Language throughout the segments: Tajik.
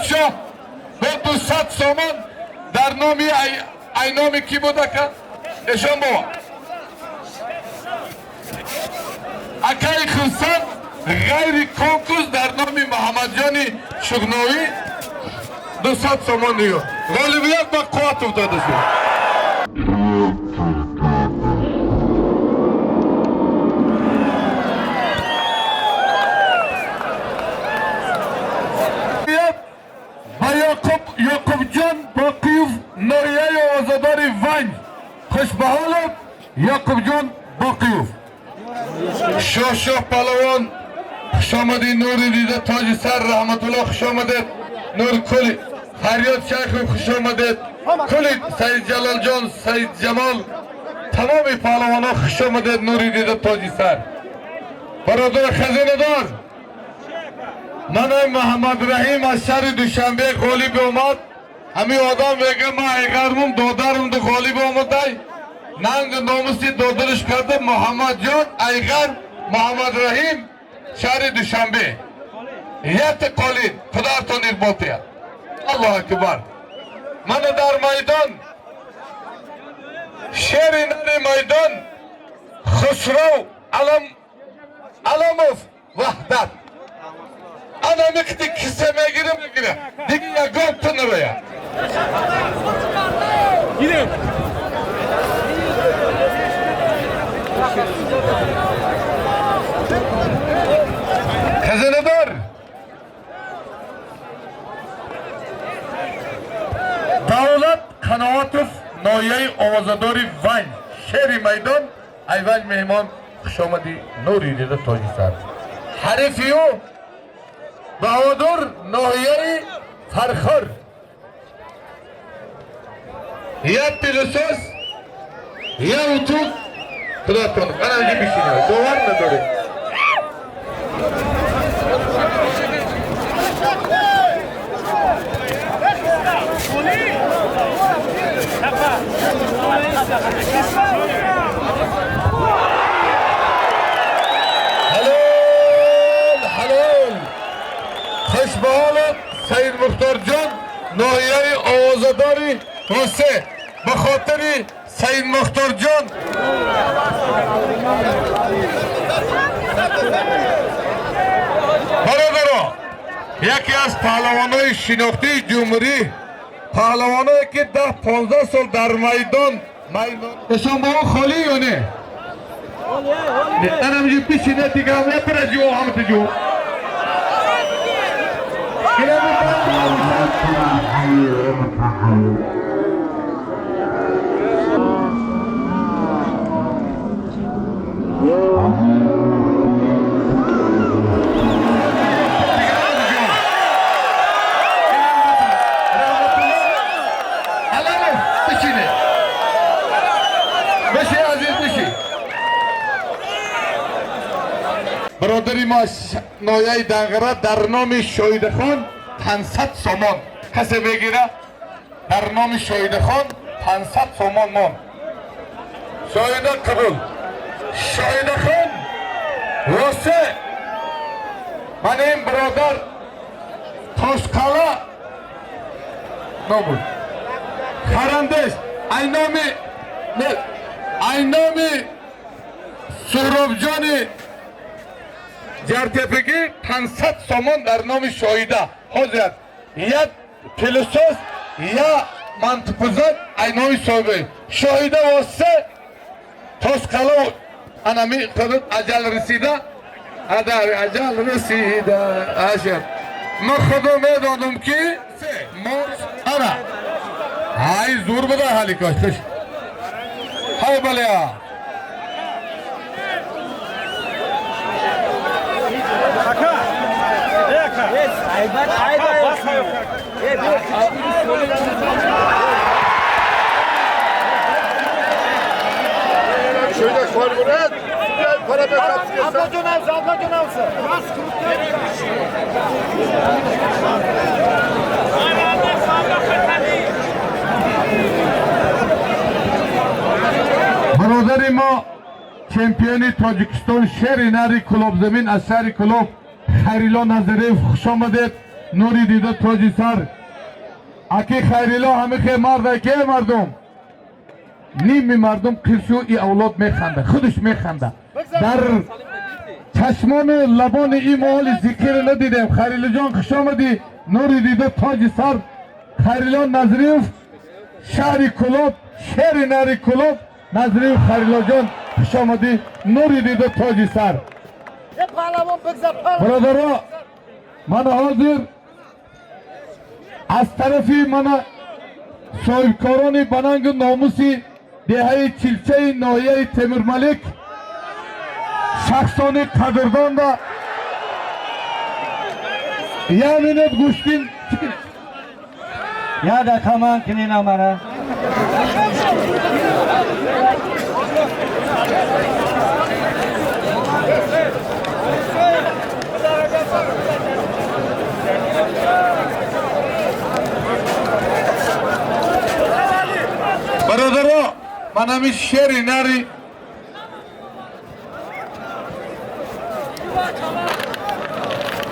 Саидшоҳ бо 200 сомон дар номи ай номи ки буд, ака? Эшон бо акаи Хурсанд ғайри конкурс дар номи Муҳаммадҷони Шуғновӣ 200 сомон дига. Ғолибият ба Қувватов дода шуд. Ба Ёқубҷон Боқиев, ноҳияи овозадори Ванҷ. Хушбаҳолов Ёқубҷон Боқиев. Шоҳшоҳ палавон, хушомадӣ. Нури дида, тоҷи сар, Раҳматулло, хуш омадед. Нуркули Фарёд Шайхов, хуш омадед. Кули Саид Ҷалолҷон, Саид Ҷамол, тамоми паҳлавонҳо, хуш омадед. Нури дида, тоҷи сар, бародари хазинадор. Манам Муҳаммадраҳим аз шаҳри Душанбе ғолиб омад. Ҳамин одам мега: ман айғармум додарумду ғолиб омадай, нанг номуси додариш карда. Муҳаммадҷон Айғар, Муҳаммадраҳим, шаҳри Душанбе, якта қолин. Худоатон иқбол диҳад. Аллоҳ акбар! Мана дар майдон шери нари майдон Хусрав Аламов Ваҳдат. Ана миқти киса мегирам, мегира, диги ягон ту нарояд. Gidin. Хазинадор, Давлат Қаноатов, ноҳияи овозадори Ванҷ, шери майдон, айванҷ меҳмон, хушомадӣ. Нури дида, тоҷи сар. Ҳарифи ӯ Баҳодур, ноҳияи Фархор, як пилосос, як утук. Худотон, ана инҷа бишинед, бовар надоред. Ҳалол, ҳалол! Хуш ба ҳолат, Саид Мухторҷон, ноҳияи овозадори Ҳусе. Ба хотири Саид Мухторҷон. Бародаро, яке аз паҳлавонои шинохтии ҷумҳурӣ, паҳлавоное ки 10-15 сол дар майдон. Эшон бо ӯ холӣ ё не? Анамҷи бишине, дигарам епира ҷо, ҳамата ҷо. Аламов, бишине. Биши, азиз, биши. Бародари мо аз ноҳияи Данғара дар номи Шоҳидахон 500 сомон касе мегира? Дар номи Шоҳидахон 500 сомон мон. Шоҳида қабул. Шоҳидахон Восе. Ман ин бародар Тошқала нобуд харандеш, ай номи не, ай номи Суҳробҷони Ҷартепагӣ 500 сомон дар номи Шоҳида. Ҳозир як пилосос, я мантипузак ай номи соҳиба Шоҳида Восе Тошқало. Анами худат аҷал расида, адар аҷал расида ашар. Ма худо медонам, ки мо ана ҳай зур буда ҳаликош. Хуш ҳай, балеа. Aka. Ey aka. Aka, bas hayır. Şöyle koy buraya. Gel para be. Ablacın alsın, ablacın alsın. Бародари мо, чемпиони Тоҷикистон, шери нари Кулобзамин, аз шаҳри Кулоб, Хайрилло Назариев, хуш омадед. Нури дида тоҷи сар. Аки Хайрилло ҳамихе марда ке мардум. Ними мардум қиршу и авлод механда, худаш механда. Дар чашмону лабони ин моҳоли зикр надидем. Хайриллоҷон, хуш омадӣ. Нури дида тоҷи сар. Хайрилло Назриев, шаҳри Кулоб, шери нари Кулоб. Назриев Хайриллоҷон, хуш омадӣ. Нури дида тоҷи сар. Бародаро, мана ҳозир аз тарафи мана соҳибкорони банангу номуси деҳаи Чилчаи ноҳияи Темурмалик шахсони қадрдонда як минут гӯштин. Я дақа ман кунин амара. Бародаро, ман ҳамин шери нари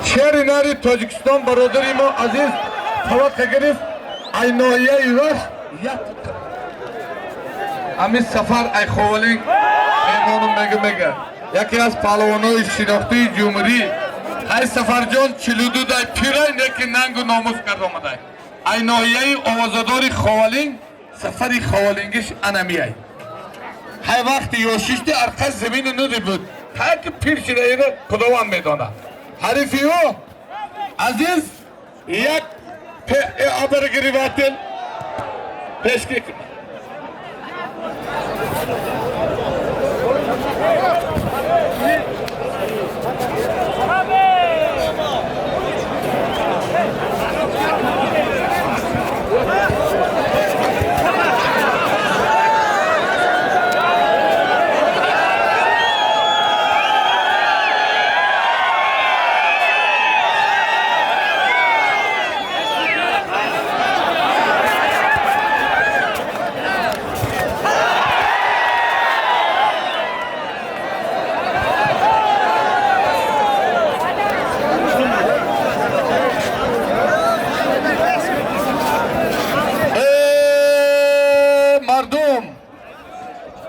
шери нари Тоҷикистон, бародари мо азиз таваққа гирифт ай ноҳияи Вахш як ҳамин сафар ай Ховалинг меҳмонум мега мега яке аз паҳлавонои шинохтии ҷумҳурӣ. Ҳай Сафарҷон 42 дай пирай неки нангу номус кард омадай ай ноҳияи овозадори Ховалинг. Сафари Ховалингиш анамияй. Ҳай вақти ёшишти арқа замини нуди буд, ҳай ки пир шидаира Худованд медонад. Ҳарифи ӯ азиз як обогреватель пешки.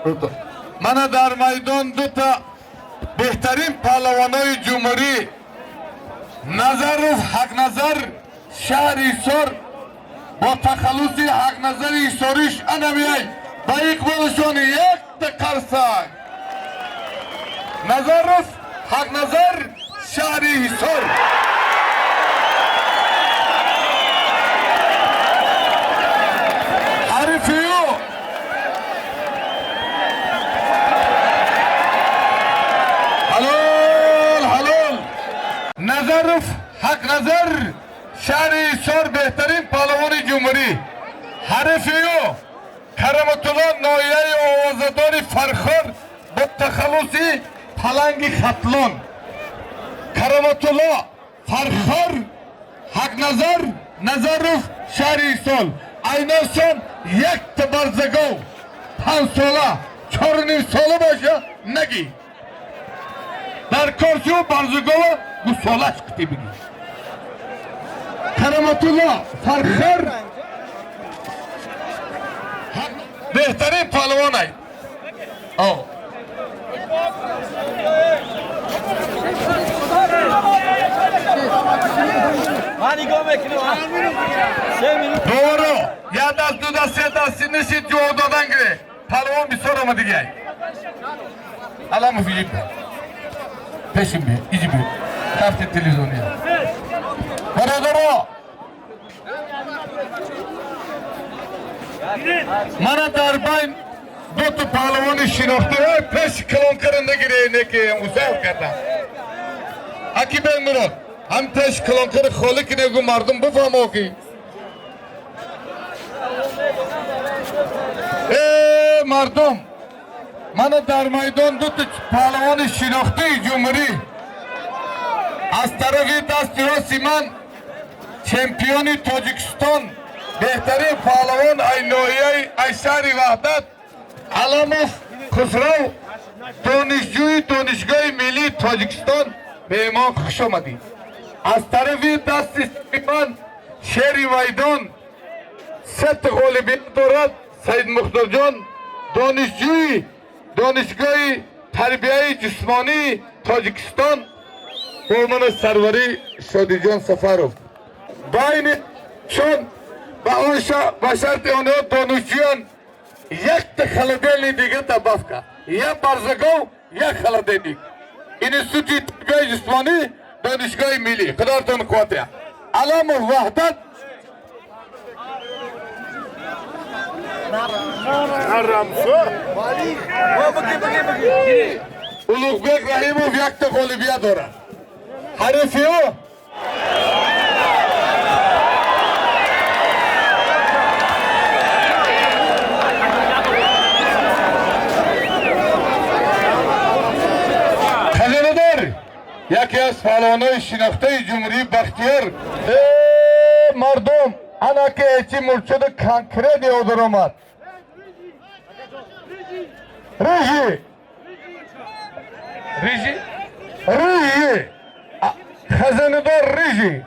Мардум, мана дар майдон дута беҳтарин паҳлавонои ҷумҳурӣ: Назаров Ҳақназар, шаҳри Ҳисор, бо тахаллуси Ҳақназари Ҳисориш анамияй. Ба иқболашон якта қарсак. Назаров Ҳақназар, шаҳри Ҳисор. Ҳарифи ӯ ҳалол ҳалол. Назаров Ҳақназар, шаҳри Ҳисор, беҳтарин паҳлавони ҷумҳурӣ. Ҳарифи ӯ Кароматулло, ноҳияи овозадори Фархор, бо тахаллуси Паланги Хатлон. Кароматулло, Фархор, Ҳақназар Назаров, шаҳри Ҳисор. Айносон якта барзагов 5 сола, 4,5 сола боша нагӣ дар корсиу барзагова гусолаш қити бигӣ. Кароматулло, Фархор, беҳтарин паҳлавонай. О. Ман нигоҳ мекунам. 3 минут. Доваро, як даст, ду даст, се даст нишид, ҷавоб додан гире. Паҳлавон бисёр омадигай. Аламов, иҷиб пешим би, иҷиб би тафти телевизиония. Бародаро, мана дар байн дуто паҳлавони шинохта пеши калонкара нагире неки усал кардам. Аки Бегмурод, ҳам пеши калонкара холӣ кинегу мардум бифаҳмо ки э мардум. Мана дар майдон дуто паҳлавони шинохтаи ҷумҳурӣ. Аз тарафи дасти рости ман чемпиони Тоҷикистон, беҳтарин паҳлавон ай ноҳияи ай шаҳри Ваҳдат Аламов Хусрав, донишҷӯи Донишгоҳи миллии Тоҷикистон. Меҳмон, хуш омадӣ. Аз тарафи дасти ман шери майдон сет ғолибият дорад Саид Мухторҷон, донишҷӯи донишгоҳи тарбияи ҷисмонии Тоҷикистон бо ман сарварӣ Шодиҷон Сафаров. Байни чун ба он ба шарти онҳо донишҷӯян якта холодильник дига добавка, як барзагов, як холодильник. Институти тарбияи ҷисмонӣ, донишгоҳи миллӣ. Худоатон қувват. Аламов Ваҳдат. Улуғбек Раҳимов якта ғолибият дорад. Ҳарифи ӯ хазинадор, яке аз паҳлавонои шинохтаи ҷумҳурии Бахтиёр. Мардум, ана ки эчи мурчуду конкретни одор омад. Рыжий! Рыжий? Рыжий! Хазинадор Рыжий!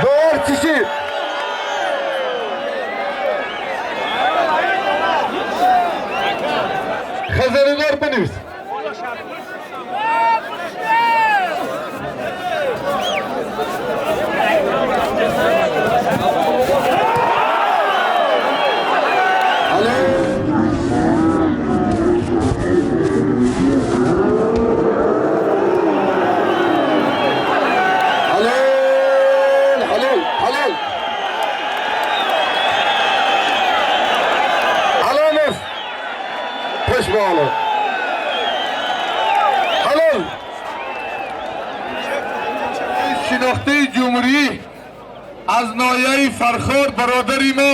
Довар чишид! Хазинадор бинавис. حلال حلال حلال. علامة خوش بالا حلال. шинохтаи ҷумҳурӣ аз ноҳияи Фархор, бародари мо,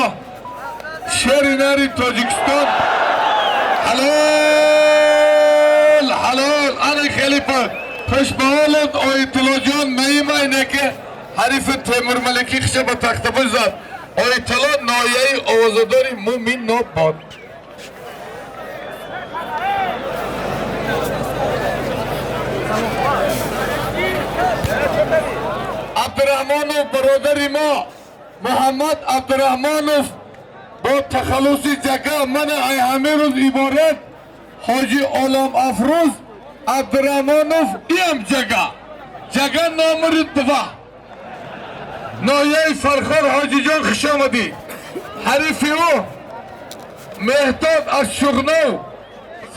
шери нари Тоҷикистон. Ҳалол ҳалол. Ана хеле хушбаҳолот Оятуллоҷон Наима, ине ки ҳарифи Темурмаликӣ хиша ба тахтапӯш зад. Оятулло, ноҳияи овозадори Муминобод. Абдураҳмонов, бародари мо Муҳаммад Абдураҳмонов бо тахаллуси Ҷага, мана ай ҳамин рӯз иборат Ҳоҷи Олам Афрӯз Абдураҳмонов иам Ҷага, Ҷага номери 2, ноҳияи Фархор. Ҳоҷиҷон, хуш омадӣ. Ҳарифи ӯ Меҳтоб аз Шуғнов,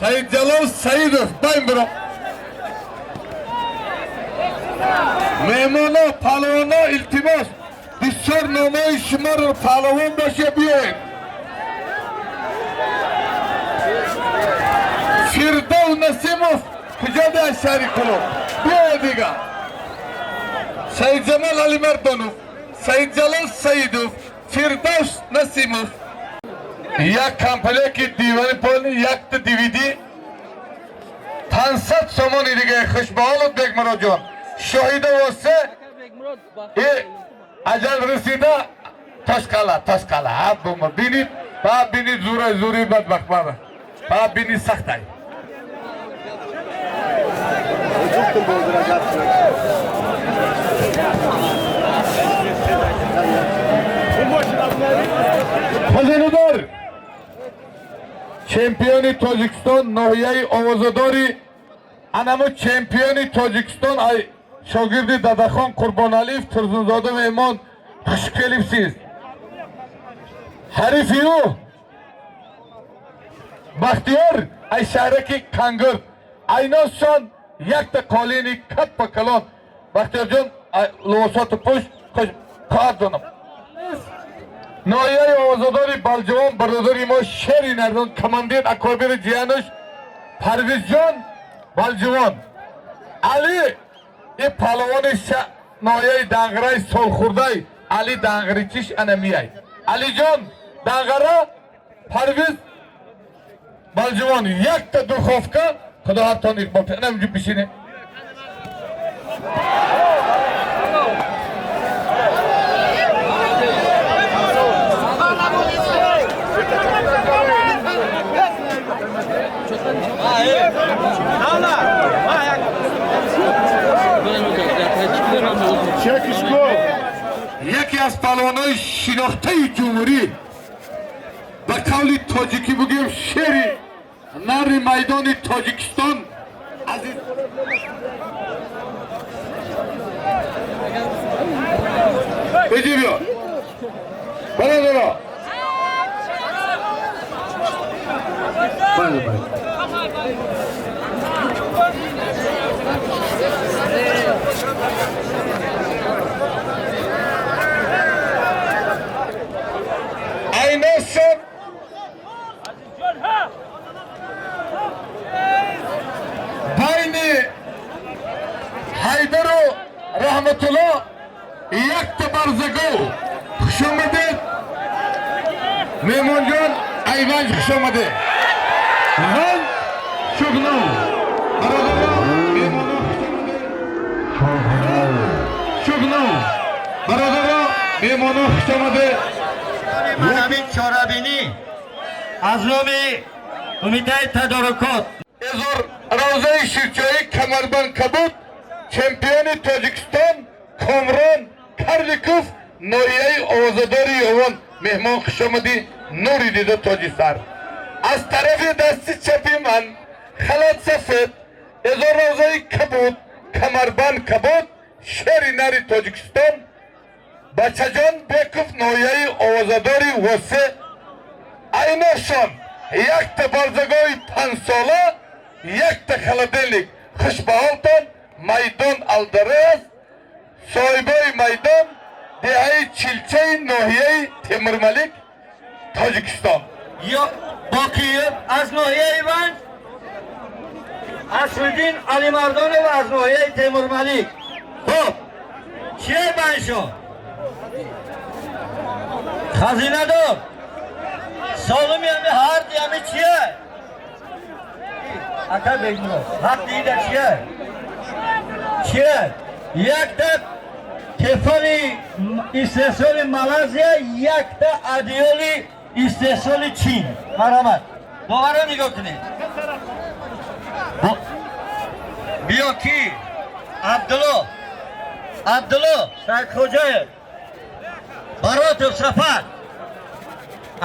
Саидҷалол Саидов. Байн биро, меҳмоно, паҳлавоно, илтимос, бисёр номҳои шуморо паҳлавон боша, биёед. Фирдав Насимов куҷо аз шаҳри Кулоб? Биёед дига. Саидҷамол Алимардонов, Саидҷалол Саидов, Фирдавс Насимов. Як комплекти дивани полни, якта DVD, 500 сомони дига. Хушбаҳолот, Бекмуроджон. Шоҳида восе и аҷал расида Тошқала, Тошқала. Бума бинид, ба бинид, зура зури бадбахт бара. Ба бинид, сахтай. Хазинадор, чемпиони Тоҷикистон, ноҳияи овозадори анамо чемпиони Тоҷикистон, ай шогирди Дадахон Қурбоналиев Турсунзода меҳмон, хуш келибсиз. Ҳарифи ӯ Бахтиёр ай шаҳраки Кангурт. Айносон якта қолини каппа калон. Бахтиёрҷон, либосоту пӯш, хуш қоат донам. Ноҳияи овозадори Балҷувон, бародари мо, шери нардон, командир акобири ҷиянуш Парвизҷон, Балҷувон. Али и паҳлавони ноҳияи Данг'арай, солхӯрдай Али Данг'аричиш ана мияй. Алиҷон, Данг'ара, Парвиз, Балҷувон, якта духовка. Худо ҳартон иқбол. Ана инҷо бишине. палвонои шинохтаи ҷумҳурӣ, ба қавли тоҷикӣ бигӯем, шери нари майдони Тоҷикистон, азиз иҷи биё, бародаро. Бале, бале. Айношон байни Ҳайдару Раҳматулло якта барзагов. Хуш омадед, меҳмонҷон, айванҷ хуш омадед. Ван Шугнов, бародаро, меҳмоно, хуш омадед. Шугнов, бародаро, меҳмоно, хуш омадед. Ман ҳамин чорабинӣ аз номи Кумитаи тадорукот Эзор равзаи ширчоӣ, камарбанд кабуд, чемпиони Тоҷикистон Комрон Карликов, ноҳияи Овозадори Ёвон. Меҳмон, хушомадӣ, нури дида, тоҷи сар. Аз тарафи дасти чапи ман халат сафед, эзор равзаи кабуд, камарбанд кабуд, шери нари Тоҷикистон Бачаҷон Беков, ноҳияи Овозадори Восе. Айношон якта барзагоҳи 5-сола, якта холодильник. Хушбаҳолтон. Майдон Алдаре аст, соҳибои майдон деҳаи Чилчаи ноҳияи Темурмалик, Тоҷикистон. Ё Боқиев аз ноҳияи Ванҷ, Аслиддин Алимардонов аз ноҳияи Темурмалик. Хуб, чие байншон? Хазинадор солими ҳами ҳарди ҳами чие? Ака Бегмурод, ҳаққи ида чие? Чие? Якта кефали истеҳсоли Малайзия, якта одеяли истеҳсоли Чин. Марҳамат, доваро нигоҳ кунед. Биё, ки Абдулло, Абдулло Саидхоҷаев, Баротов Сафар,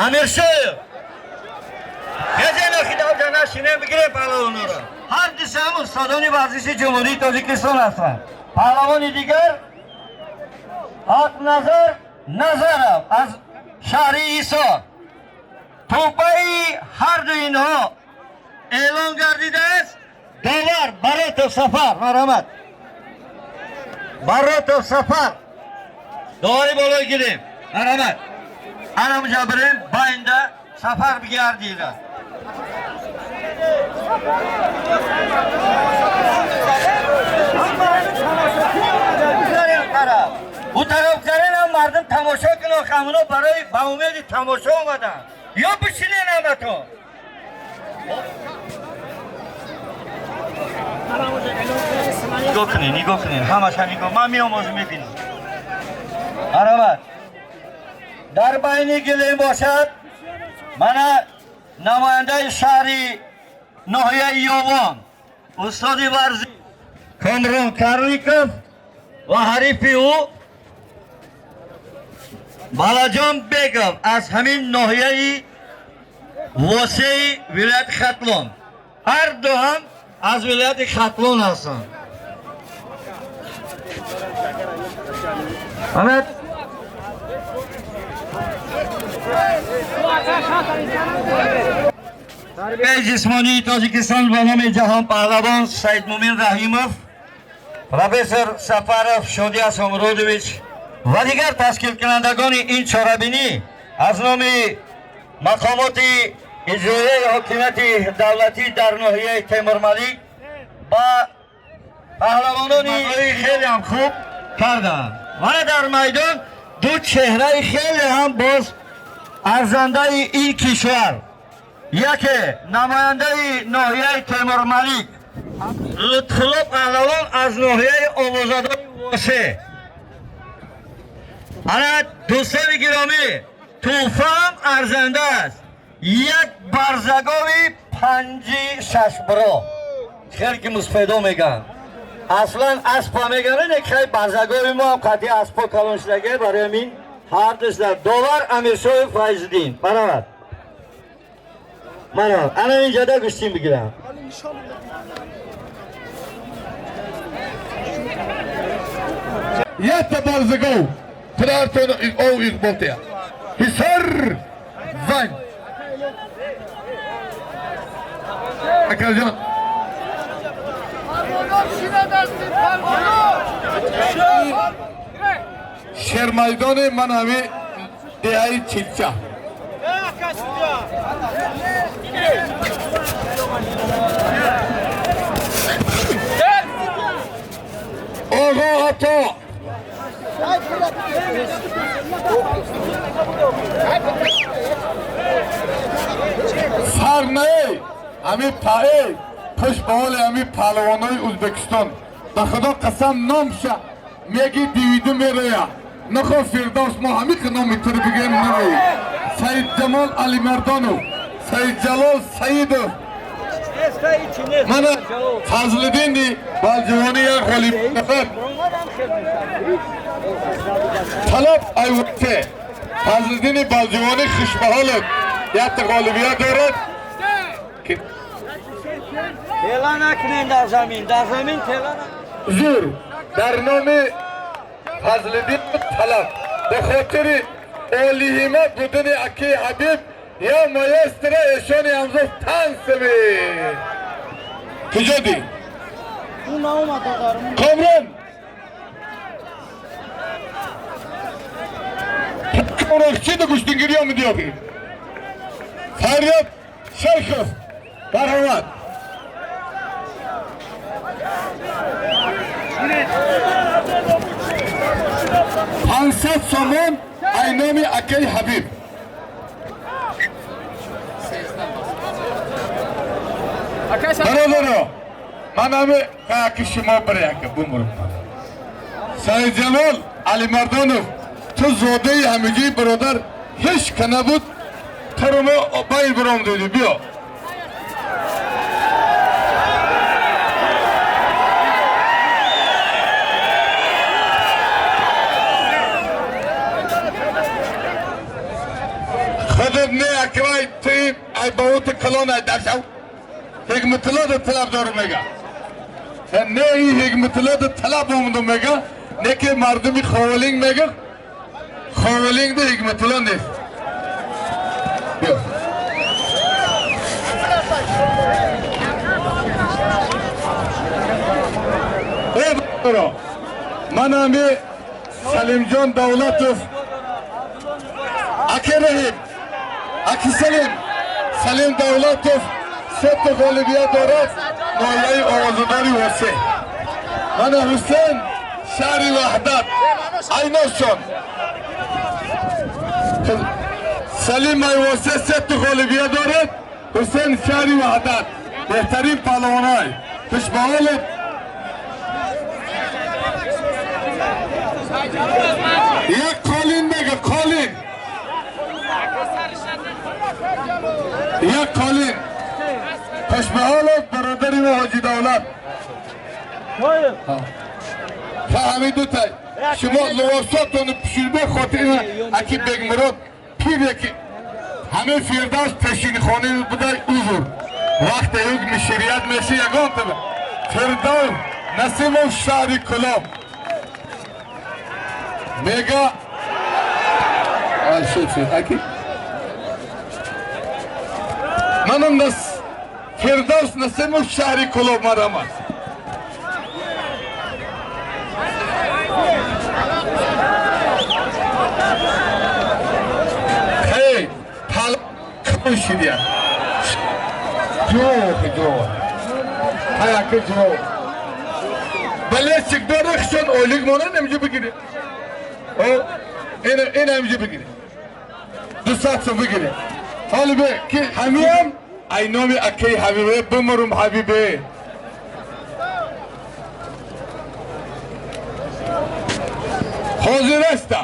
Амиршоев. Хезенохидавҷанашине бигире паҳлавонора. Ҳар дусам устодони варзиши Ҷумҳурии Тоҷикистон ҳастанд. Паҳлавони дигар Ҳақназар Назаров аз шаҳри Ҳисор. Тӯҳфаи ҳарду инҳо эълон гардидааст. Довар Баротов Сафар, марҳамат. Баротов Сафар, довари болои гирем, марҳамат. Анамҷа бирем, байнда Сафар бигардида. У тараф гаренам мардум тамошо кунанд, ҳамуно барои ба умеди тамошо омаданд. Ё бишинен ҳаматон. Нигоҳ кунед, нигоҳ кунед, ҳамаша нигоҳ. Ман меомозу мебинам. Марҳамат. Дар байни гилем бошад мана намояндаи шаҳри ноҳияи Ёвон, устоди варзиш Комрон Карликов ва ҳарифи ӯ Балаҷон Бегов аз ҳамин ноҳияи Восеи вилояти Хатлон. Ҳар ду ҳам аз вилояти Хатлон ҳастанд. Ана ҷисмонии Тоҷикистон ба номи ҷаҳон паҳлавон Саидмумин Раҳимов, профессор Сафаров Шоди Асомуродович ва дигар ташкилкунандагони ин чорабинӣ аз номи мақомоти иҷроияи ҳокимияти давлатӣ дар ноҳияи Темурмалик ба паҳлавонони хеле ҳам хуб карданд. Вале дар майдон ду чеҳраи хеле ҳам боз арзандаи ин кишвар, яке намояндаи ноҳияи Темурмалик Лутфулло паҳлавон аз ноҳияи Овозадори Восе. Ана дӯстони гиромӣ, тӯҳфаам арзанда аст. Як барзагови панҷи шашбро, хеле ки мусфедо мегӯянд. Аслан аспа мегӯянд, не, хеле барзагови мо ҳам қатъи аспо калон шудагия, барои ҳамин Ҳар дӯстар Довар Амиршоев Файзиддин. Марҳамат. Марҳамат. Ана инҷода гӯштин бигирам. Якта барзагов Трартон ов иқболтия. Ҳисор ван. Акаҷон. Шермайдони ман ҳами деҳаи Чилча. Оғо ато. Сарнаи ҳами паэ пушт ба ҳоли ҳами паҳлавонои Ӯзбекистон. Ба худо қасам номша меги дивиду мероя. Нахо Фирдавс мо ҳами номи туро бигӯем намеи. Саидҷамол Алимардонов, Саидҷалол Саидов. Мана Фазлиддини Балҷувонӣ як ғолиб нафар. Талаб Айвате. Фазлиддини Балҷувонӣ хушбаҳолов якта ғолибият дорад. Тела накунед дар замин, дар замин тела накунед. Зур дар номи Фазлиддин Талаб ба хотири олиҳима будани акаи Ҳабиб я маэстро эшони ҳамзо тансами. Куҷо ди? Комрон. Комрон чӣ ду гӯштингирӣ омадӣ охи? Фарёд Шайхов марҳамат. 500 сомон ай номи акаи Ҳабиб. Бародаро, ман ҳами аки шумо биряка бумурм. Саидҷалол Алимардонов, ту зодаи ҳамиҷии бародар ҳеҷ ка набуд, туро мо байн биром додӣ, биё. Худат не аквай ти ай баути калон ай даршав. Ҳикматулло да талаб дору мега. Не и ҳикматулло да талаб омаду мега, не ки мардуми Ховалинг мега. Ховалинг да ҳикматулло нест. Биё. Э баро. Ман ҳами Салимҷон Давлатов аки Раҳим, аки Салим, Салим Давлатов сета ғолибият дорад ноҳияи Овозадори Восеъ. Мана Ҳусейн шаҳри Ваҳдат айношон. Салим ай Восеъ сета ғолибият дорад, Ҳусейн шаҳри Ваҳдат беҳтарин паҳлавонай. Хушбаҳолед. Як қолин мега, қолин. Як қолин. Хушбаҳолед бародари мо Ҳоҷи Давлат. Фаҳмид дутай. Шумо либосотонро пӯшида хотир аки Бегмурод пир яки ҳамаи Фирдавс пешинхона будай узр. Вақте ҳукми шариат меши ягон таба. Фирдавс Насимов шаҳри Кулоб. Мега шуд шуд аки. Манам нас Фирдавс Насимов шаҳри Кулоб марамад. Хей, пал кушидия. Ҷо, ҷо. Ҳай аки ҷо. Бале чикдора хшон ойлик монан эмҷи бигири. О, ин эмҷи бигири. 200 сом бигири. Ҳоли бе ки ҳамиам ай номи акаи Ҳабибе бумурум Ҳабибе. Ҳозир аста.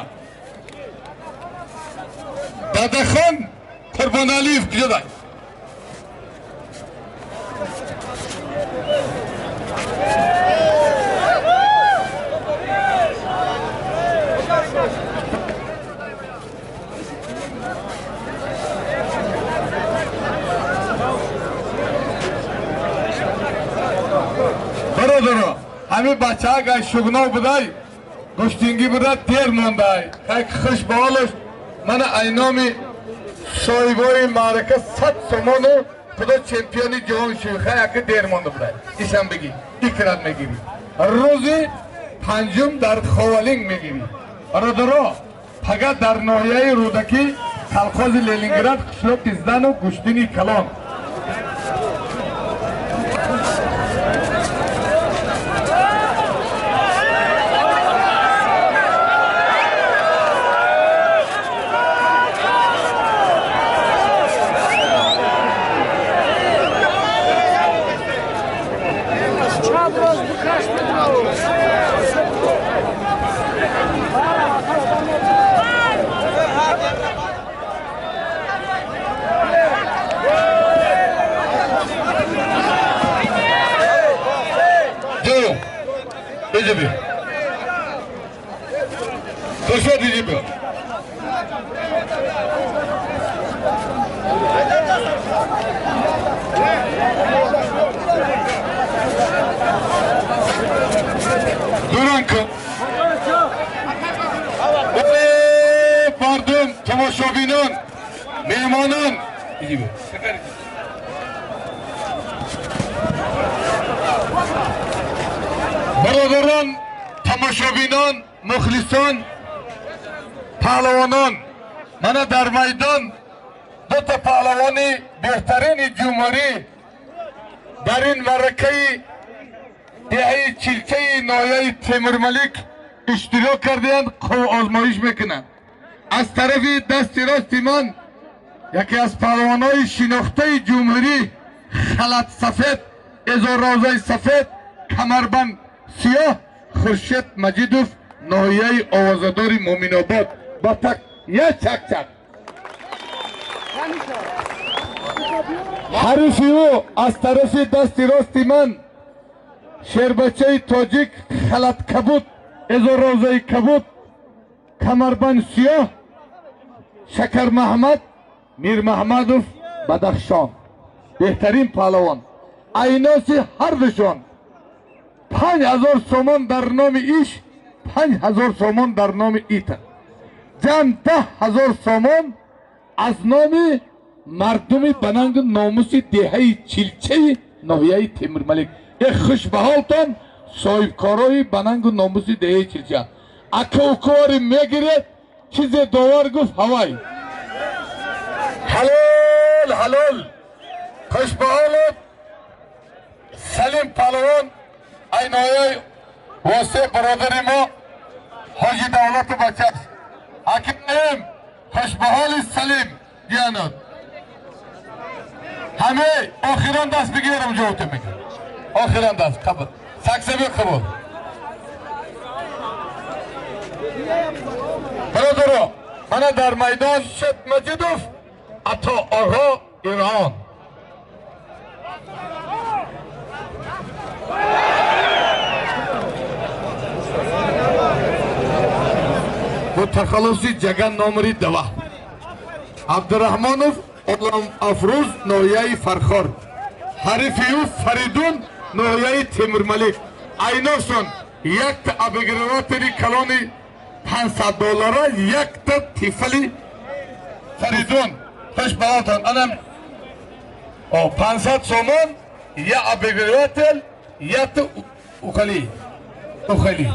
Дадахон Қурбоналиев куҷодай? Ҳамин бачаак ай шугно будай, гӯштингӣ буда, дер мондай. Хай хуш ба ҳолаш. Мана ай номи соҳибои маърака 100 сомону худо чемпиони ҷаҳон шуд. Хай ака дер монда будай. Ишам бигӣ, икрат мегирӣ. Рӯзи панҷум дар Ховалинг мегирӣ. Бародаро, пага дар ноҳияи Рӯдакӣ, колхози Ленинград, қишлоқи Здану гӯштини калон. Мардум, тамошобинон, меҳмонон, бародарон, тамошобинон, мухлисон, паҳлавонон, мана дар майдон дута паҳлавони беҳтарини ҷумҳурӣ дар ин маъракаи деҳаи Чилчаи ноҳияи Темурмалик иштирок кардаянд, озмоиш мекунанд. Аз тарафи дасти рости ман яке аз паҳлавонҳои шинохтаи ҷумҳурӣ, халат сафед, эзоррозаи сафед, камарбанд сиёҳ, Хуршед Маҷидов, ноҳияи овозадори Муъминобод. Ба так як чак-чак. Ҳарифи ӯ аз тарафи дасти рости ман шербачаи тоҷик, халат кабуд, эзоррозаи кабуд, камарбанд сиёҳ, Шакармаҳмад Мирмаҳмадов, Бадахшон. Беҳтарин паҳлавон. Айноси ҳардушон 5000 сомон дар номи иш, 5000 сомон дар номи ита. Ҷамъ 10 000 сомон аз номи мардуми банангу номуси деҳаи Чилчаи ноҳияи Темурмалик. Э хуш ба ҳолтон, соҳибкорои банангу номуси деҳаи Чилча. Ака укори мегиред, чизе довар гуфт ҳавай. Ҳалол, ҳалол. Хуш ба ҳолот, Салим паҳлавон, ай ноҳияи Восе, бародари мо Ҳоҷи Давлату бачаст. Аким, хуш ба ҳоли Салим диянот. Ҳаме охирон даст бигирам ҷавоб мегирам. Охирон даст қабул. Саксаби қабул. Бародаро, мана дар майдон Шед Маҷидов, Ато Оғо, Ирон. Бо тахаллуси Ҷаган номери 2. Абдураҳмонов Олам Афрӯз, ноҳияи Фархор. Ҳарифи ӯ Фаридун, ноҳияи Темурмалик. Айносон якта обыгрыватели калони 500 доллара, якта тифали Фаридун. Хуш ба ҳолтон. Анам 500 сомон, я обыгрыватель, якта ухали. Ухали.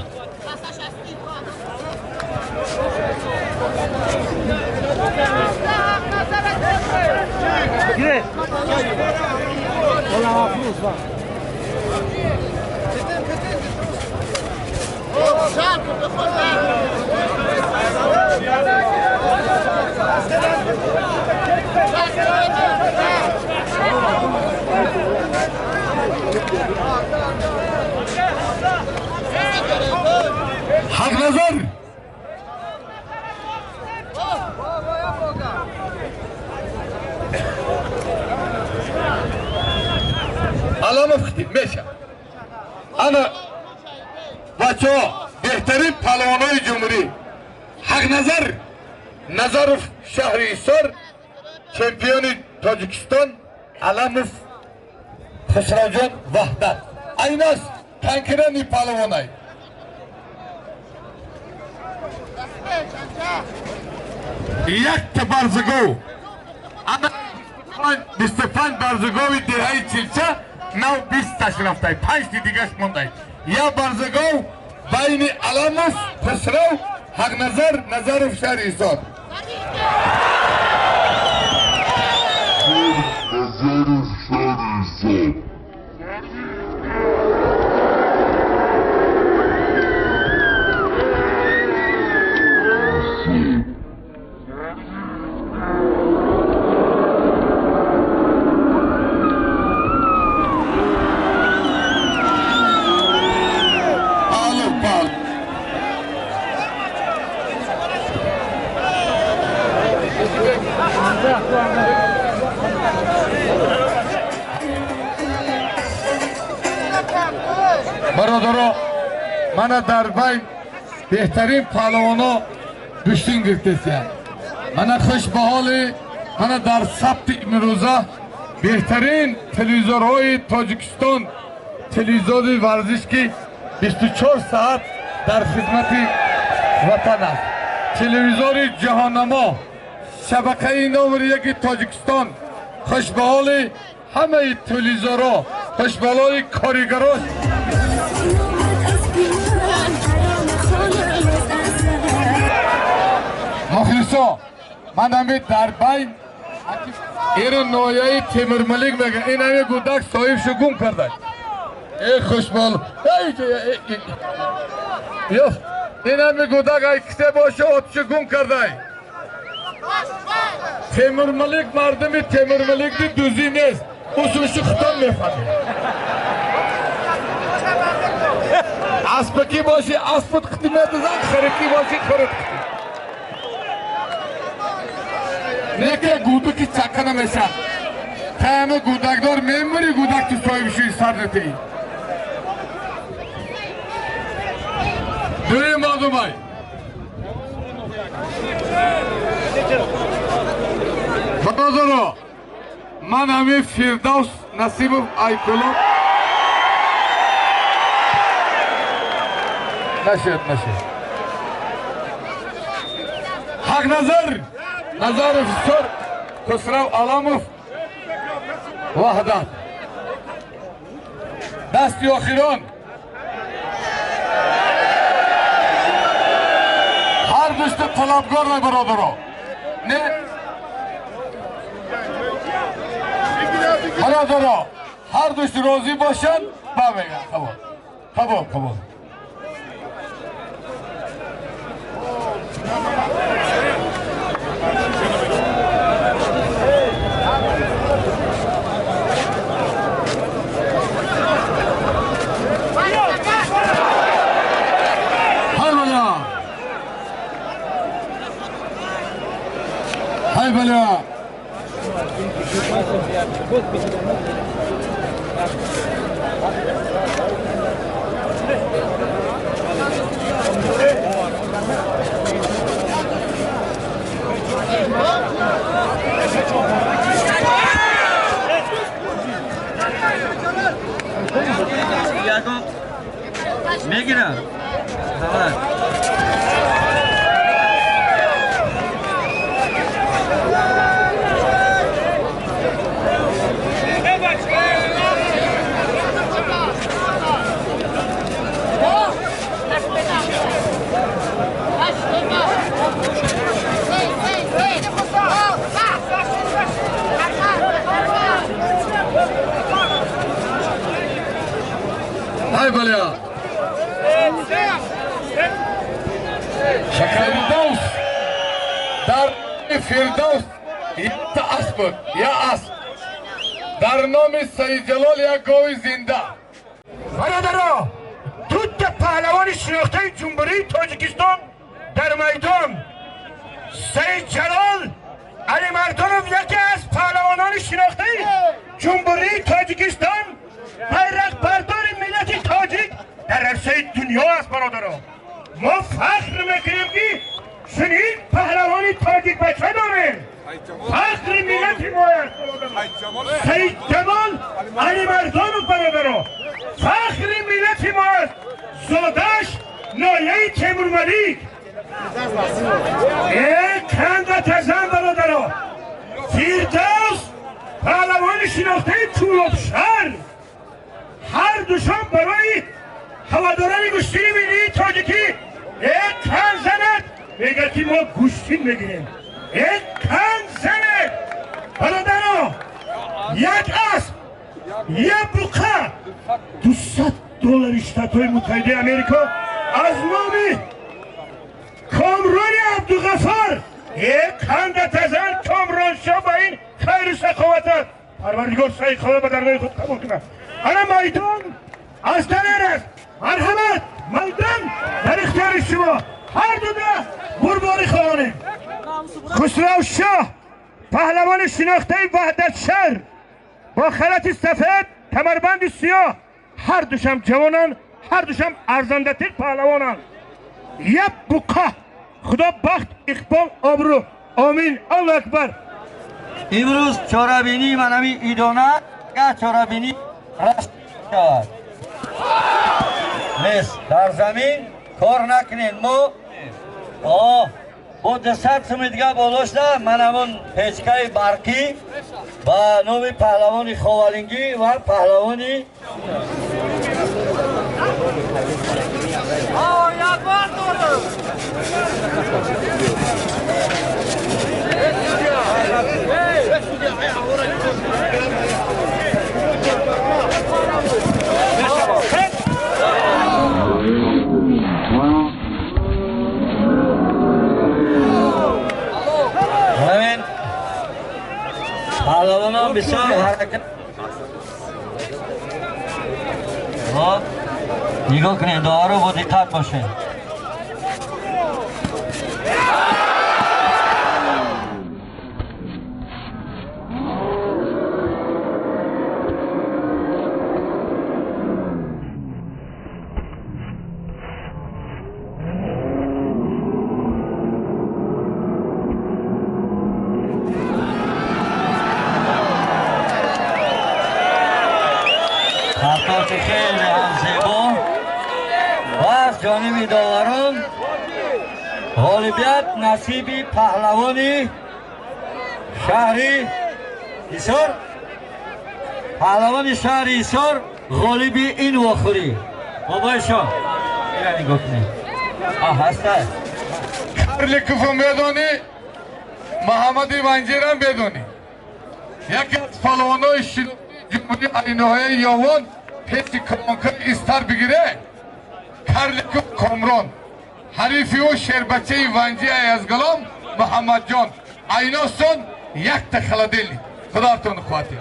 Haq Nazar. Аламов хитиб меша. Ана бачаҳо, беҳтарин паҳлавонои ҷумҳурӣ. Ҳақ Назар Назаров, шаҳри Ҳисор, чемпиони Тоҷикистон, Аламов Хусравҷон, Ваҳдат. Айнас Конкретный палвонай. Якта барзагов. Ана 25 барзагови деҳаи Чилча нав 20 таш рафтай, 5 ти дигаш мондай. Я барзагов байни Аламов, Хусрав, Ҳақназар, Назаров шаҳри Ҳисор. Назаров шаҳри Ҳисор. Бародаро, мана дар байн беҳтарин паҳлавоно гӯштин гирифтесиянд. Мана хуш ба ҳоли мана дар сабти имрӯза беҳтарин телевизорҳои Тоҷикистон, телевизори варзиш ки 24 соат дар хизмати ватан аст. Телевизори ҷаҳоннамо, шабакаи номери яки Тоҷикистон. Хуш ба ҳоли ҳамаи телевизорҳо, хуш ба ҳоли коригарош. Мухлисо, ман ҳами дар байн иро ноҳияи Темурмалик мегӯям. Ин ҳами гудак соҳибшу гум карда. Э хушбол, ин ҳами гудак ай кисе боша отшу гум кардай. Темурмалик мардуми Темурмаликни дузӣ нест, усулшу хитон мефаҳмед. Аспакӣ боши аспут қити медузан, харикӣ боши харит қити. Неке гудуки чака намешад. Таями гудакдор мемури гудак ту соҳибшуи сар натеи. Дуюм мардумай. Бародаро, ман ҳами Фирдавс Насибов Айкулов. Нашед, нашед. Ҳақназар Назаров Ҳисор, Хусрав Аламов, Ваҳдат. Дасти охирон. Ҳар душта талабгор на бародаро. Не? Бародаро, ҳар душт розӣ бошанд, ба мегӯям. Қабул. Қабул, қабул. Hay bala. Мегирам. Давай. Hay bala. Фирдавс дар Фирдавс якта асп буд, як асп. Дар номи Саидҷалол як гови зинда. Бародаро, дута паҳлавони шинохтаи Ҷумҳурии Тоҷикистон дар майдон. Саидҷалол Алимардонов яке аз паҳлавонони шинохтаи Ҷумҳурии Тоҷикистон, байрақбардори миллати тоҷик дар арсаи дунё аст. Бародаро, мо фахр мекунем ки чунин паҳлавони тоҷикбача дорем. Фахри миллати мо аст Саидҷамол Алимардонов. Бародаро, фахри миллати ما است، زادش نایه تیمورملیک. ای کند و تزن برادرها، فردوس پهلوان شناخته کولوب شهر، هر دوشان برای هواداران گوشتی ملی تاجیکی. ای کن زند، میگه که ما گوشتی میگیریم. ای کن زند برادرها، یک اسب یک بوقه $200 ایالات متحده امریکا از نام کامران عبدالغفار. یک کند تزن کامران شاه با این خیر و سخاوت است. پروردگار سعی خدا به درگاه خود قبول کنه. انا میدان از دلیر است، مرحمت، میدان در اختیار شما. هر دو ده قربانی خواهانیم. خسرو شاه پهلوان شناخته وحدت شهر با خلط سفید کمربند سیاه، هر دوشم جوانان، هر دوشم ارزنده تر پهلوانان. یک بوقه خدا بخت اقبال آبرو، آمین، الله اکبر. امروز چاربینی منمی ایدانه که چاربینی رست شود نیست در زمین کار نکنین. ما با 200 سومی دیگه بالا شده. من همون پیچکای برقی با نام پهلوان خاولنگی و پهلوانی همین پهلوانان بسیار حرکت. نگاه کنید، دعا رو با دقت باشین. حرکات خیلی هم زیبا و از جانب داوران غالبیت نصیب پهلوانی شهری حصار، پهلوان شهر حصار غالب این واخوری. بابای شما اینو نگاه کنید. هسته کارلیکوف میدونی، محمد ونجیرم بدونی، یکی از پهلوانای شناخته جمهوری عینوهای یاوان پیش کلانکای استر بگیره. کارلیکوف کامران حریفی او شیربچه ونجی از غلام محمد جان ایناستون یک تا خلدلی. خدارتون خواهی.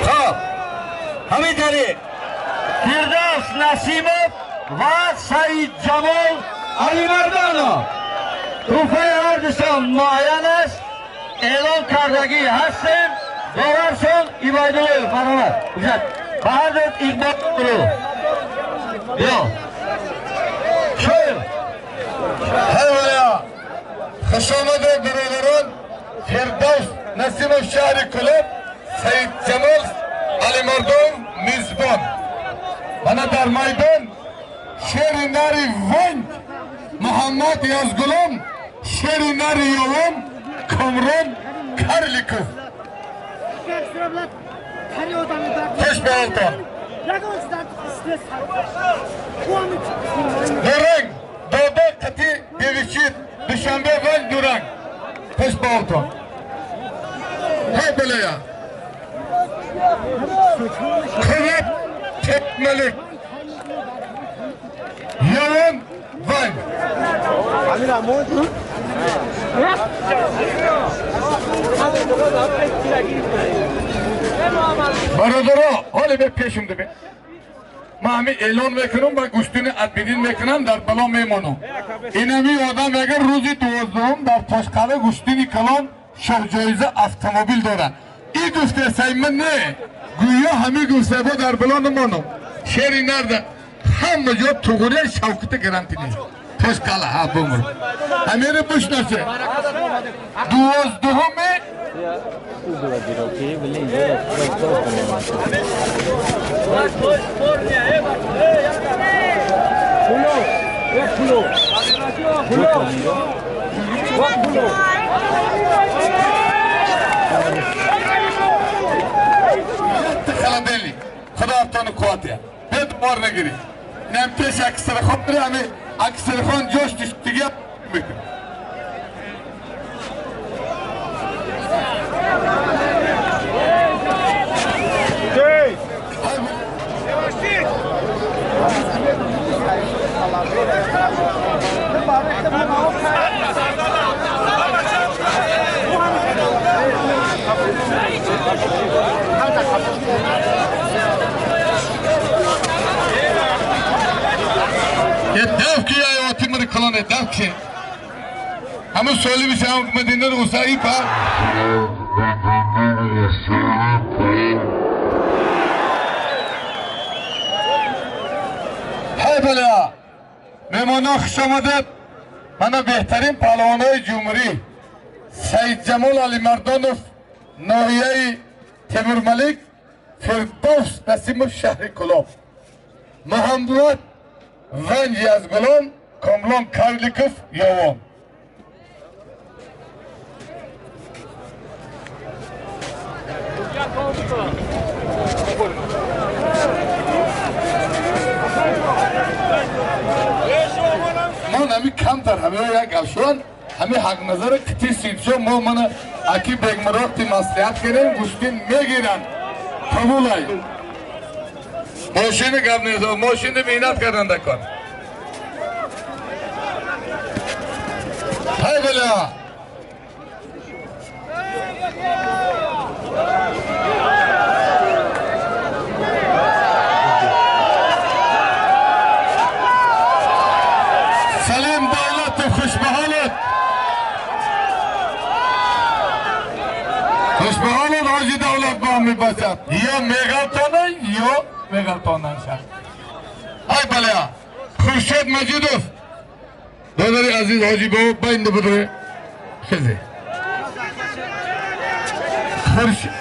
خب همین طریق فردوس نسیمов و سعید جمال علیمردانов توفه هر دوشان معین است، اعلام کردگی هستیم. داورشان عبیدالله فرامد به هر دو اقبال رو بیا شایر. هیولا خوش آمده برادران. فردوس نسیمов شهر کلوب، سعید جمال علیمردان میزبان. من در میدان شیر نری ونج محمد یازگلم، شیر نری یوم کامران کارلیکوف. خوش به حالتان. دورنگ دادا قطی دویچید دوشنبه ونج دورنگ. خوش به حالتان. ها بلیا قوت تکملک یوم ونج. برادرها حالا به پیشم ده. من همین اعلان میکنم و گوشتون ادبیدین میکنم در بلا میمانم. اینمی آدم اگر روزی 12 در تاشقاله گوشتینی کلان شاه جایزه اتومبیل داره. این گفته سای من نه، گویا همه گفته با در بلا نمانم. شعری نرده Ҳама ҷо туғри шавката гарантия нест. Тошкала ҳа бумр. Ҳамиро бишнасе. 12-уми холодильник. Худо қувват бед бор нагирӣ. Нем пеш аксархон бири, ҳами аксархон ҷош дига мекунӣ. دف کی آیا تیم کلانه دف کی همون سوالی میشه هم مدینه رو اصایی پر های بلا مهمانان خوش آمدید. من بهترین پهلوانای جمهوری سید جمال علی مردانов ناحیه تیمورملک فردوس نسیمов شهر کلاب محمد ونجی از گلان کاملان کارلیکوف یوان. من همی کمتر همی یک افشان همی حق نظر کتی سیدشو ما من اکی بگمراتی مصلحت کردیم گوشتین میگیرن قبول ای ماشین گپ نیست ماشین مهنت کردن دکان. های بلا سلیم دولت خوشبحالت خوشبحالت حاجی دولت با هم میباشد یا میغلطانه یا میغلطانه شد. های بلا خورشید مجیدوف دادر عزیز حاجی بابا بایند بدره خزه خورشید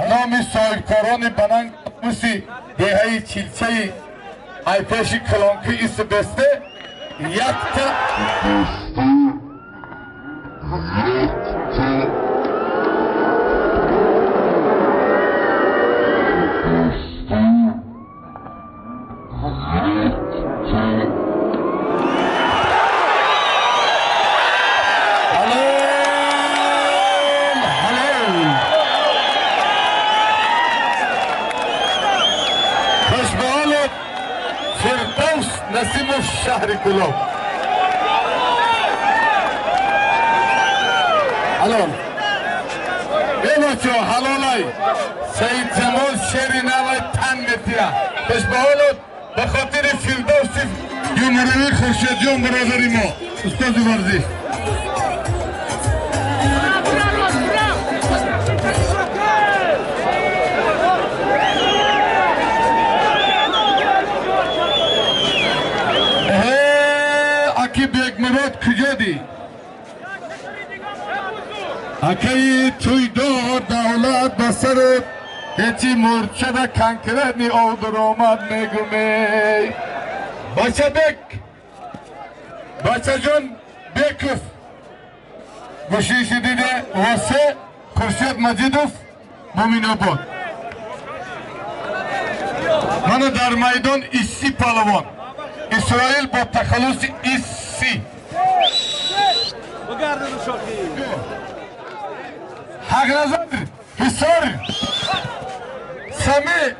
نام صاحبکاران بننگ موسی دهه چیلچه ای پیش کلانکی ایس بسته یکتا شهر کلاب. حلال ای بچه حلالای سید جمال شیری نوای تن میتیه پس به حالت به خاطر فردوس جمهوری خورشید جان برادری ما استاد ورزش اکی بیگ مراد کجا دی؟ اکی توی دو دولت بسرت هیچی مورچه دا کنکرنی او در آمد میگومی بچه بک بچه جان بکف گوشیش دیده واسه خورشید مجیدوف مومین آباد. من در میدان ایسی پهلوان اسرائیل با تخلص ایسی حق نظر حصار سمی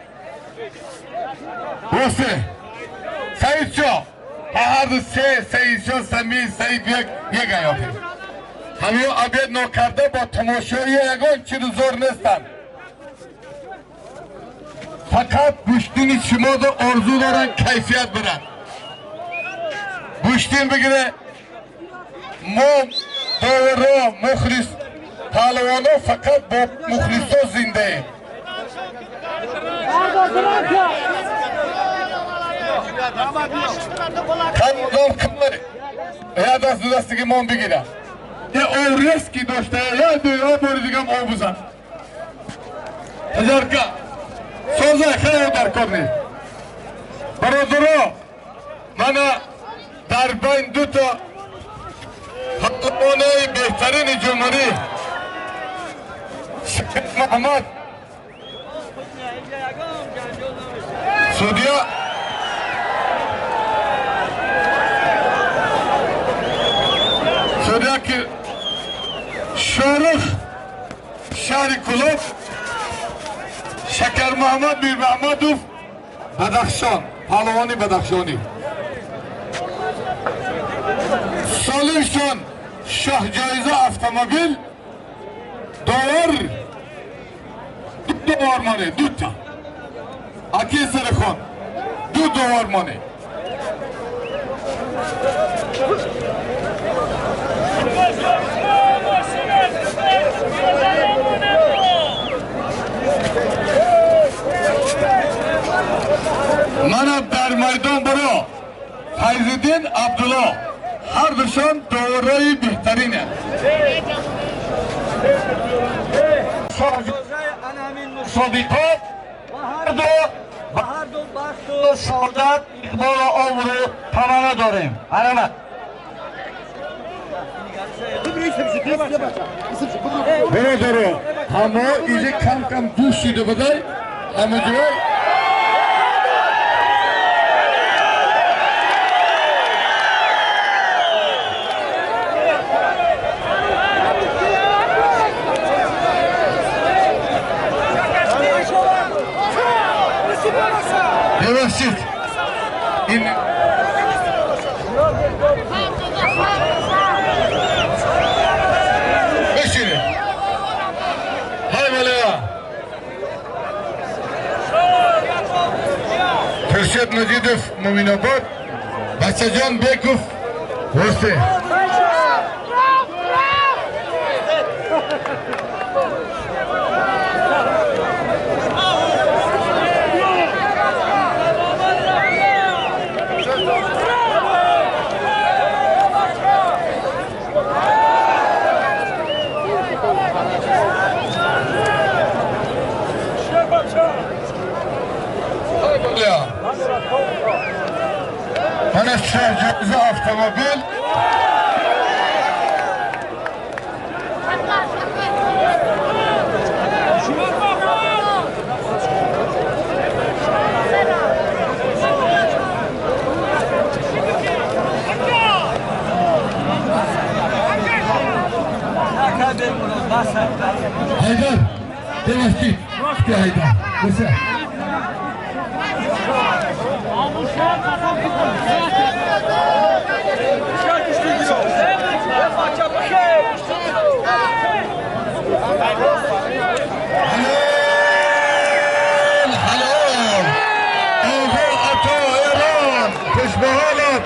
واسه سعید شا هر سه سعید شا سمی سعید یک یک ایافی همه عبید نکرده با تماشایی یگان چیز زور نیستن. فقط گوشتین شما دا آرزو دارن کیفیت برن گوشتین بگیره ما دورا مخلص پهلوانا فقط با مخلصا زنده ایم. Кам кам я даст дастиги мон бигира. Е оврески дошта, я ду я бори дигам ов бизан. Ҳазорка. Соза хайр дар кор нест. Бародаро, мана дар байн дута паҳлавонаи беҳтарини ҷумҳурӣ Шакар Муҳаммад судья судья ки Шорух шаҳри Кулоб, Шакар Муҳаммад Мирмаҳмадов Бадахшон, паҳлавони бадахшонӣ. Солимшон шоҳҷоиза автомобил довар ду довар моне дута аки сарихон ду довар моне. Мана дар майдон баро Файзиддин Абдулло ҳар душон доварои беҳтаринанд. Мусобиқот ба ҳар ду бахту саодат, иқболу обрӯ таманно дорем. Ҳарамат. Бародаро, ҳамо иҷа кам кам дӯш шида будай, ҳама ҷой ببخشید این بشینه. های ملیا فرشید مجیدов Муминобод, Бачаҷон Беков Восе. Мана шоҳҷоиза автомобил Haydar, ببخشید Haydar بسه. حلال حلال آقا عطا ایران خوش به حالت،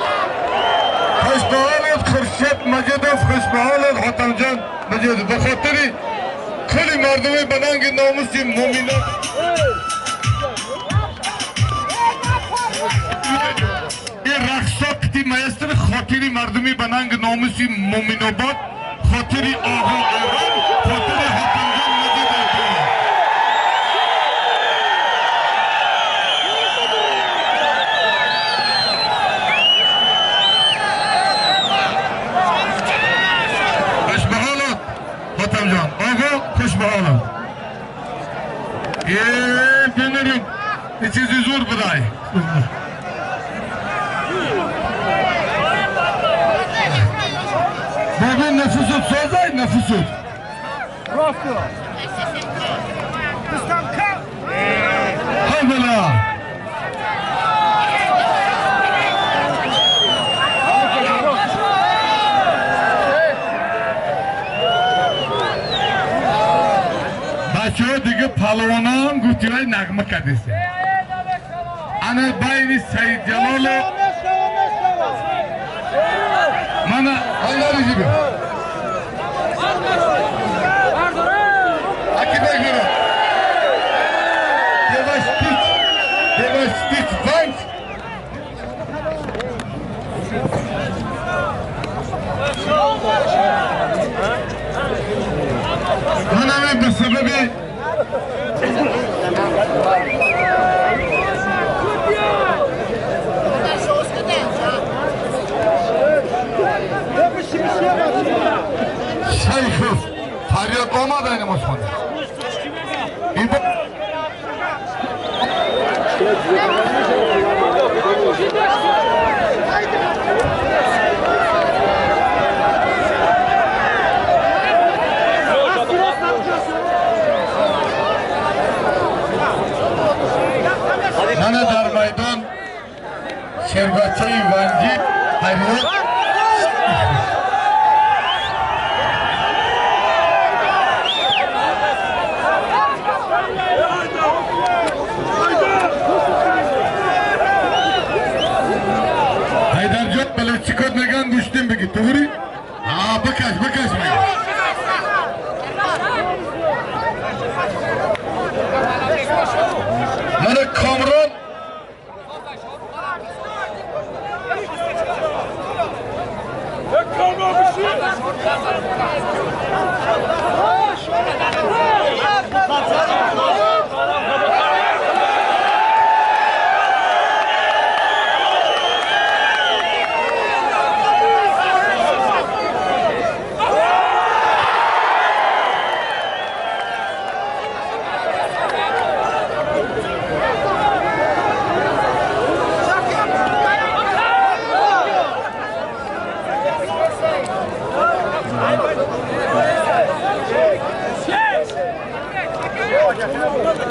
خوش به حالت خورشید مجیدов، خوش به حالت حاتمجان مجیدов. به خاطر کلی مردمی به ننگ ناموسی مومینان این رقصا قطی میستر خاطری مردمی به ننگ ناموسی مومین‌آباد، خاطری آقا ایران، خاطر حاتمجان مجیدов. خوش به حالت حاتمجان آقا، خوش به حالت. یه بینریم یه چیزی زور بدای. بابا نفوست سازای نفوست. حمله. بچه ها دیگه پهلوانان گفتی های نغمه کردیسته. انا بین سید جلال من الله رجیبه اکی بگیره. یواش پیچ. ҳисоби Шайхов фарёд омад ай намозхона. Мана дар майдон шербачаи ванҷӣ фарёд. Ҳайдарҷон, балачикот меган гӯштин бигӣ, туғри? Бикаш, бикаш меган. Мана Комрон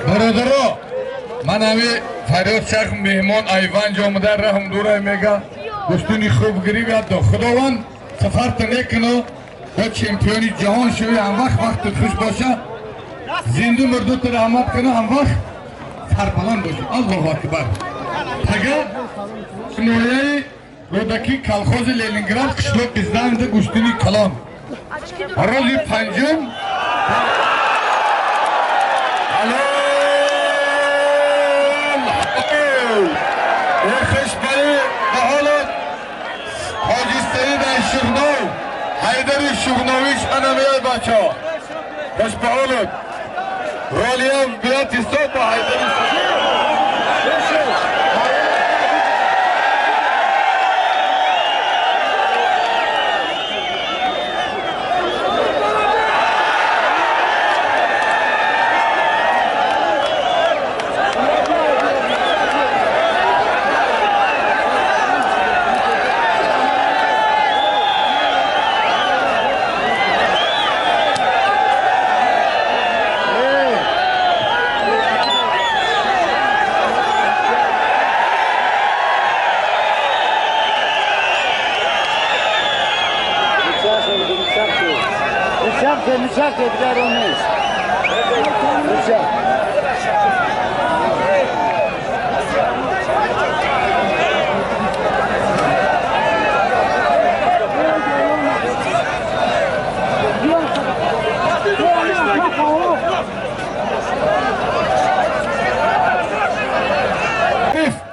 бародаро, ман ҳами фарёд шайх меҳмон айванҷ омада раҳм дурай мега гӯштуни хуб гириб до худованд сафарта некуно бо чемпиони ҷаҳон шуви, ҳам вақт вақтат хуш боша, зинду мурдута раҳмат куна, ҳам вақт сарбаланд боши. Аллоҳу акбар. Тага ноҳияи Рӯдакӣ, колхози Ленинград, қишлоқ Изданда гӯштуни калон рӯзи панҷум. Ҳайдари Шуғновиш ана меяд, бачаҳо. Хуш ба ҳолат. Ролиям биёд ҳисоб ба Ҳайдари.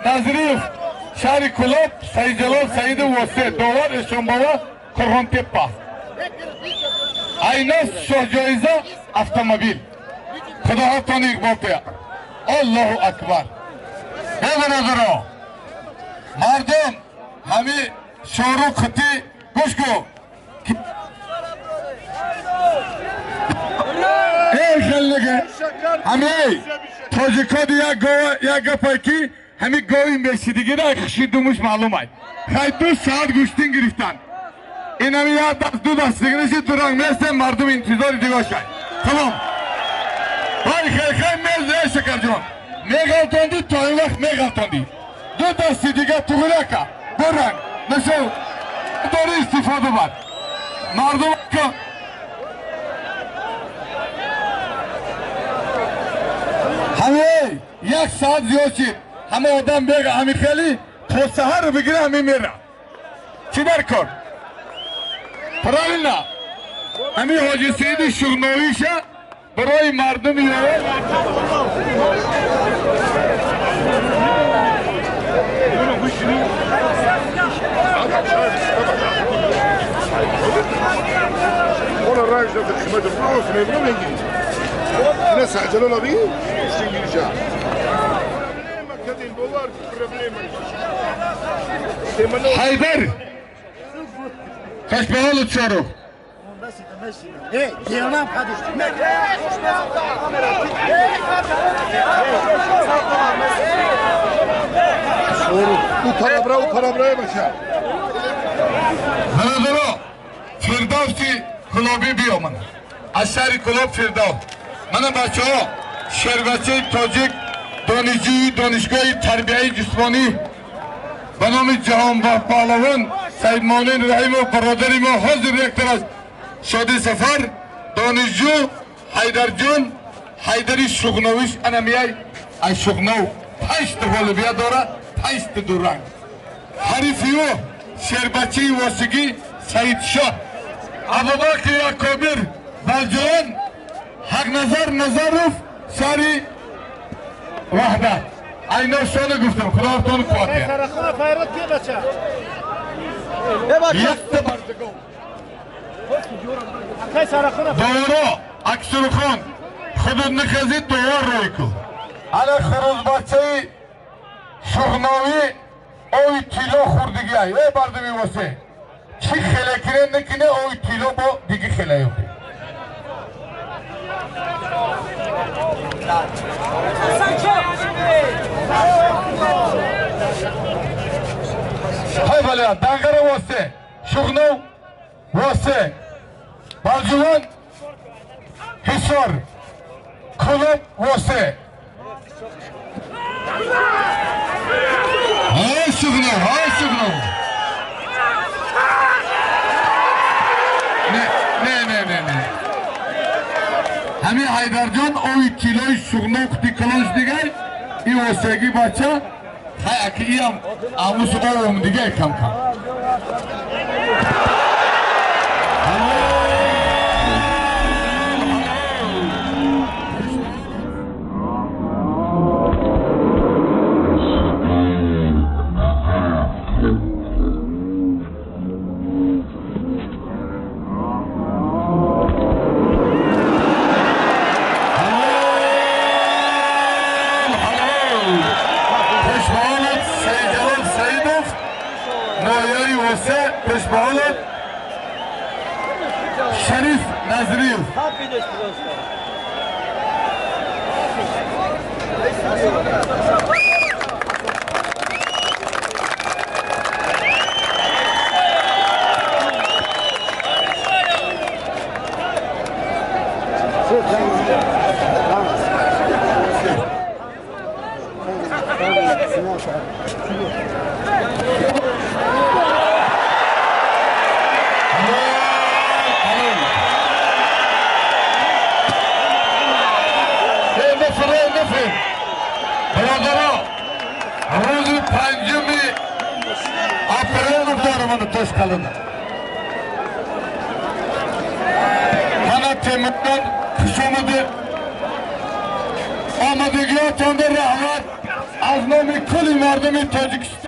Назриев, шаҳри Кулоб, Саидҷалол Саиду Восе, довар Эшонбова, Қурғонтеппа. Айнос шоҳҷоиза автомобил. Худоҳотон иқбол кунад. Аллоҳу акбар. Э бародаро, мардум ҳами шору қутӣ гӯш кун. Эй хеллеге, ҳами тоҷикоди як гова як гапай ки ҳами гови мешидигира хиши думуш маълум ай. Хай 2 саат гӯштин гирифтан. Ин ҳами як даст ду даст дигинаши дуранг местем, мардум интизори дигошай. Тамом. Вай хай хай мез эй Шакарҷон. Меғалтонди то ин вақт меғалтонди. Ду дасти дига туғирака. Дуранг. Нишо дори истифода бар. Мардум ка ҳами як саат зиёд шид. Ҳама одам бега ҳами хели то саҳарро бигира ҳами мера. Чӣ дар кор? Правильно. Ҳами Ҳоҷи Саиди Шуғновиша барои мардуми Ина Саҷалол аби? Шингириша. Ҳайдар Хашбаҳолу Чоров. У парабра баша. Бародаро, Фирдавси Кулобӣ биё мана. Аз шаҳри Кулоб Фирдавс. Мана бачаҳо, шербачаи тоҷик, донишҷӯи донишгоҳи тарбияи ҷисмонӣ ба номи Ҷаҳонбоҳ Паҳлавон Саидмонин Раҳимов, бародари мо, ҳозир ректор аст. Шоди Сафар, донишҷӯ Ҳайдарҷон, Ҳайдари Шуғновиш, ана мияй аз Шуғнов, 5 ғолибият дорад, 5 дуранг. Ҳарифи ӯ шербачаи Восигӣ Саидшоҳ, Абубакр Якобир Балҷувон, Ҳақназар Назаров, шаҳри Ваҳдат. Айно шода гуфтам, Худоатон қувват диҳад. Доваро Аксурхон, худут нахазӣ, довар рӯй кун. Ана хурӯзбачаи Шуғновӣ ови тилло хӯрдигиай. Э бардуми Восе, чӣ хеле кине накине, ови тилло бо диги хеле ёфт. Ҳай вале, Дангара Восе, Шуғнов Восе, Балҷувон Ҳисор, Кулоб Восе. Ҳай Шуғнов, ҳай Шуғнов. Не, не, не, не, не. Ҳамин Ҳайдарҷон ови тиллои Шуғнов хути калонш дигар, и Восегӣ бача, ҳай аки иам амусу овом дигар кам кам. Шариф Назриев. Бародаро, рӯзи 5 апрел дорам Тошқалина. Ҳана Темурҷон, хуш омадед. Омадагиётонда раҳмат аз номи кулли мардуми Тоҷикистон.